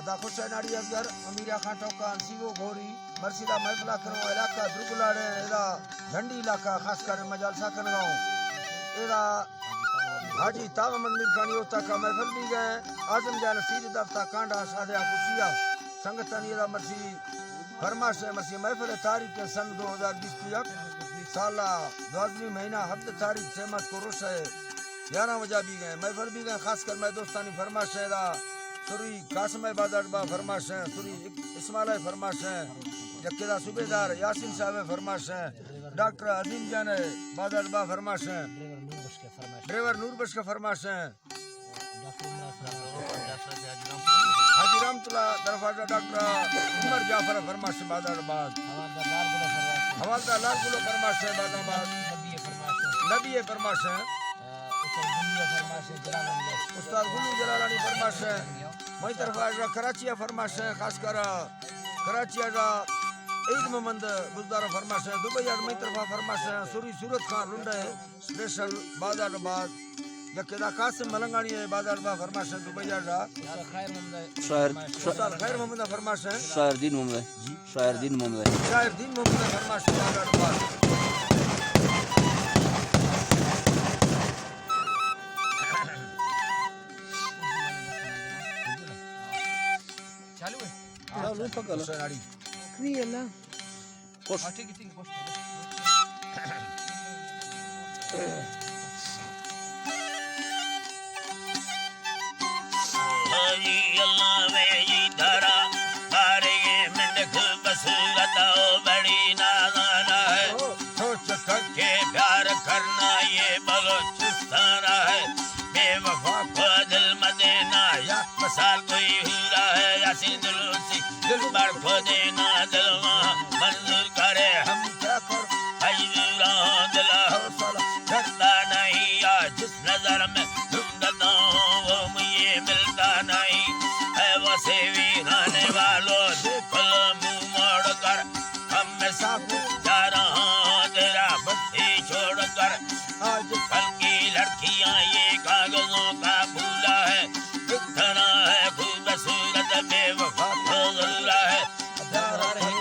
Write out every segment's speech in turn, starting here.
دا خوش ناڑی ازگر، امیر خان ٹوکان، سی او گھوری، مرشیدہ محفلہ کنو علاقہ درگلاڑے، ادا جھنڈی علاقہ خاص کر مجالسہ کنگاؤں۔ ادا حاجی تاب محمد میرکانی اوتا کا محفل بھی گئے، اعظم جان سید دفتا کانڈا شادیا خوشیا سنگتانی ادا مرشی فرمائش ہے، مرشی محفل تاریخ سن دو ہزار بیست یک، سالہ دوازدہ مہینہ ہفت تاریخ سیمت کو روش ہے، گیارہ بجا بھی گئے، محفل بھی گئے، خاص کر میں دوستانی فرمائش ہے دا، سری قاسم بازار با فرمائش ہے، سری اسماعیل فرمائش ہے، یکے دا صوبیدار یاسین صاحب فرمائش ہے، ڈاکٹر عظیم جان بازار با فرمائش ہے، ڈرائیور نور بخش کا فرمائش ہے۔ حاجی رحمت اللہ طرف آ ڈاکٹر عمر جعفر فرمائش بازار باز۔ حوالدار لال گلو فرمائش بازار باز۔ نبی فرمائش۔ استاد گلو جلالانی فرمائش۔ وہی طرف آ کراچی فرمائش، خاص کر کراچی آ عید محمد بزدار فرمائش۔ دبئی آ مئی طرف فرمائش۔ سوری صورت خان لنڈے۔ اسپیشل بازار باز، یکے دا قاسم ملنگانی ہے بازار با فرمائش ہے، دبئی آ۔ شاعر، استاد خیر محمد فرمائش ہے۔ شاعر دین محمد۔ شاعر دین محمد۔ شاعر دین محمد فرمائش ہے بازار باز۔ چالو ہے؟ چالو پکا لا۔ خوش۔ ہری اللہ ویجی دھرا، ہارے منڈک بصورت او بڑی نازانا ہے۔ سوچ کر کے پیار کرنا یہ بلوچستان ہے۔ بے وفا کو دل مدینہ یا مثال کوئی ہورا ہے، یاسین دلوسی دلبر کو دینا دلواں منظور کرے، ہم کیا کر مجبوراں، دل حوصلہ ڈرتا نہیں آ جس نظر میں ڈھونڈتا ہوں وہ مجھے ملتا نہیں۔ ہے وہ سے ویرانے والو دیکھ لو منہ موڑ کر، ہم میں سب جا رہا ہوں تیرا بستی چھوڑ کر۔ آج کل کی لڑکیاں یہ کاغذوں کا پھولا ہے، کتنا ہے خوبصورت بے وفا فضولہ ہے۔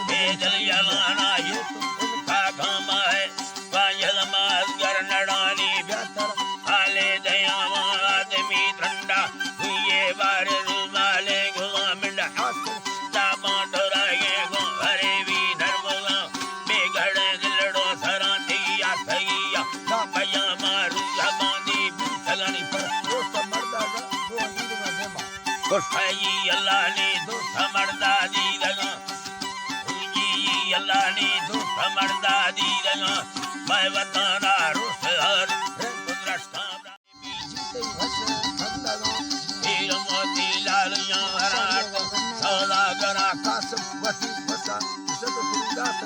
بے دل یلانا یہ تو ان کا کام ہے۔ پانچ نماز گر نڑانی بہتر حالے دیاما آدمی ٹھنڈا ہوئے بار رومالے گوا منڈا آسو داباں ڈورائے گو ہرے بھی نرمگا بے گھڑے دلڑو سرانتی یا تھیا۔ پجامہ روزہ باندی بوتگانی پر دوست مردا گا دو انگیرگا دیما۔ خوش۔ اے اللہ نی دوست مردا دیدگا۔ اے اللہ نی دوست مردا دیدگا۔ میں وطن روس ہر رنگ درشکاں۔ پیر موتی لال جواہرات، سوداگر قاسم وسیم وسا، شد فریدات،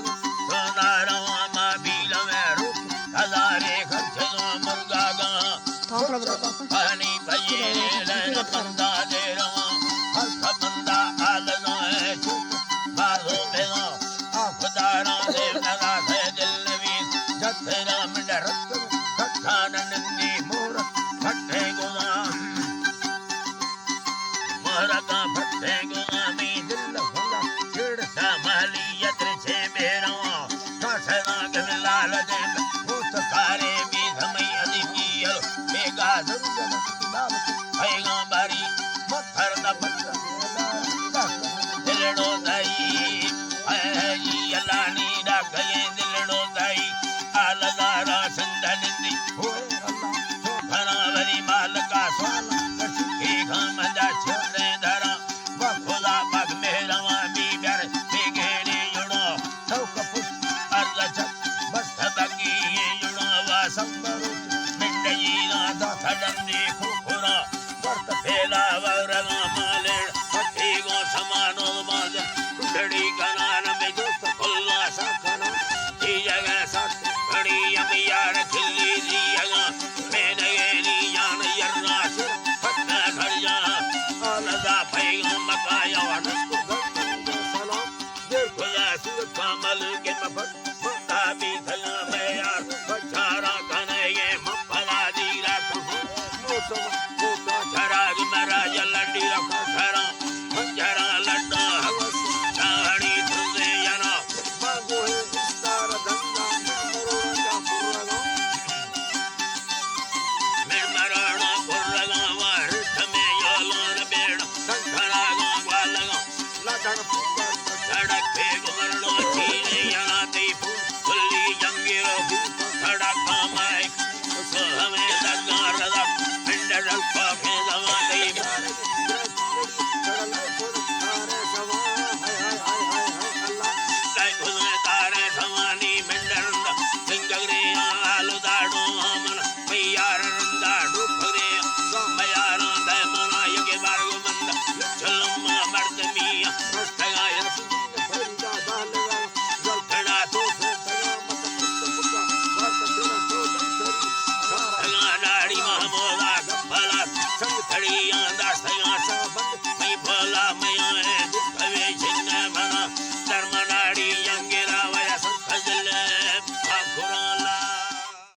سونا رواں ما بیل میں روک، ہزارے خرچ دو مرگا گاں۔ پانی پجے لین بندہ دے رواں، ہر بندہ آلگاں ہے چوک، بازو بیگاں۔ آ خداراں دیو نگا سے دل نویس، جت رام ڈرت، کتھان نندی مور، پھٹے گلام۔ مورکاں پھٹے گلامی دل ہولا، کیڑ سا مالی یتر چھے بیرواں، کاسنا گم لال دیم، بوت کارے بی سمئی ادی کیل، بیگا ضرور پیغام باری، مکھر دا پتہ۔ دلڑو دائی، اے جی اللہ نی ڈاکے دلڑو دائی، آ لزارا سندھ نندی، ہوئے اللہ، تو بھرا ولی مالکا سوال، کسی کی گھام دا چھوڑے دھرا، و خدا پاک مہرواں بی بر، بی گھیڑی جڑو، تو کپس، ارزا چک، بس تھبکی جڑو، و سمبرو، منڈی دا تھڈن دی کھوکھرا،